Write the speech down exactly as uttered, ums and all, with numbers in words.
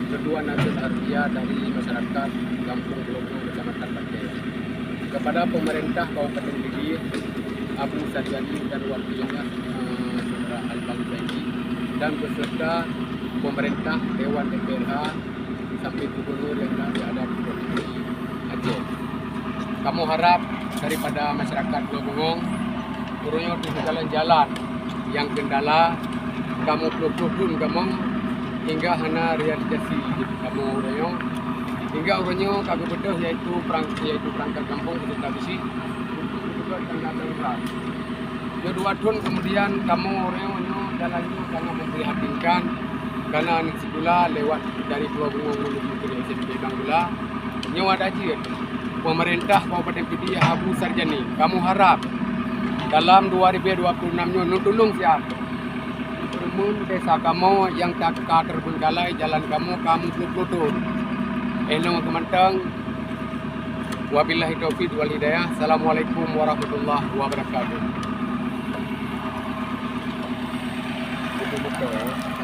Ketua Nahdlatul Aulia dari masyarakat Gampông Globong, Kecamatan Bangkeng. Kepada pemerintah Kabupaten Pidie, Abu Sarjani dan wakilnya, eh, Saudara Alban Zaidi, dan beserta pemerintah, Dewan D P R A, sampai gubernur yang ada di Provinsi Aceh. Kamoe harap daripada masyarakat Pulo Bungong, uroe nyoe teuh jalan-jalan nyang kendala, kamoe ploh-ploh thon kamoe hingga hana realisasi kamoe uroe nyoe. Hingga uroe nyoe ka geubeudôh, yaitu perang-, yaitu perangkat gampông, beserta bisi, untuk geubeudôh tangga darurat. Nyoe dua thon kemudian kamoe uroe nyoe jalan nyoe sangat memprihatinkan, karena aneuk sikula lewat dari Pulo Bungong menuju ke S M P Bang Gula. Nyoe adak jeuet pemerintah Kabupaten Pidie Abu Sarjani, kamoe harap dalam dua ribu dua puluh enam nyoe neutulông siat. Peureumeun desa kamoe nyang ka, ka terbengkalai, jalan kamoe ka meupluet-pluet thon. Eh, lôn keu mantong. Wabillahi taufiq wal hidayah. Assalamualaikum warahmatullahi wabarakatuh. Betul-betul.